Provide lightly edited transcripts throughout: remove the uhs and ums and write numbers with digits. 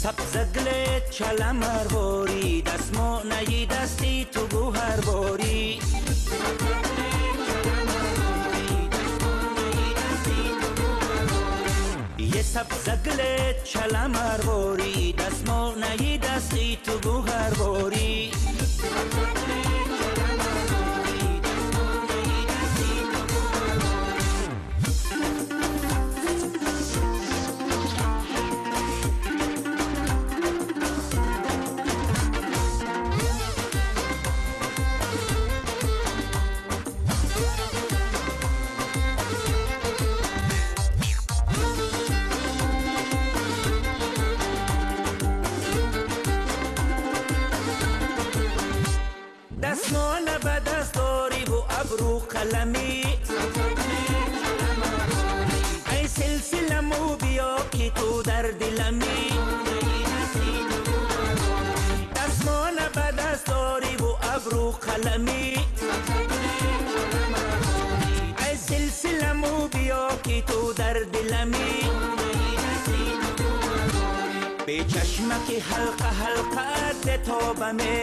Сабзагле чаламарвори, дастмонаи дасти ту гӯҳарворӣ. Е сабзагле чаламарворӣ, дастмонаи дасти ту гӯҳарворӣ. Дастмона ба даст дориву абрӯ қаламӣ, ай силсиламу биё ки ту дар диламӣ. Дастмона ба даст дориву абрӯ қаламӣ, ай силсиламу биё ки ту дар диламӣ. Бечашмаки ҳалқа ҳалқа детобаме,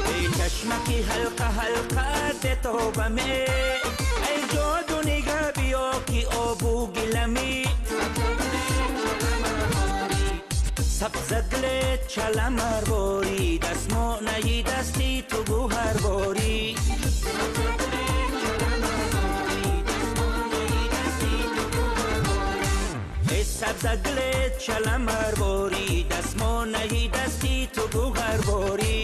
бечашмаки ҳалқа ҳалқа детобаме, ай ҷоду нигаҳ биё ки обу гиламӣ. Сабзагле чаламарворӣ, дастмонаи дасти ту гӯҳарворӣ. Сабзагле чаламарворӣ, дастмонаи дасти ту гӯҳарворӣ.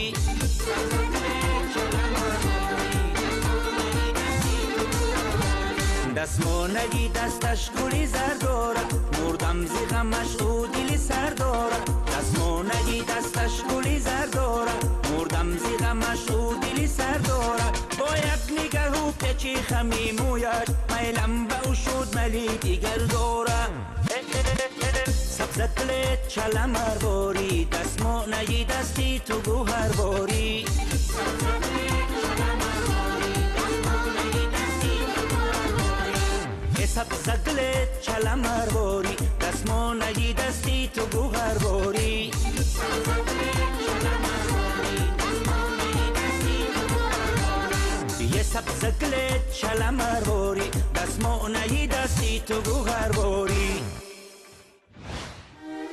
Дастмонаи дасташ гули зар дорад, мурдам зи ғамаш ӯ дили сар дорад. Дастмонаи дасташ гули зар дорад, мурдам зи ғамаш ӯ дили сар дорад. Бо як нигаҳу печи хами мӯяш, майлам ба ӯ шуд мали дигар дорад. Сабзагле чаламарворӣ, дастмонаи дасти ту гӯҳарворӣ. Сабзагле чаламарворӣ, дастмонаи дасти ту гӯҳарворӣ. Е сабзагле чаламарворӣ, дастмонаи дасти ту гӯҳарворӣ.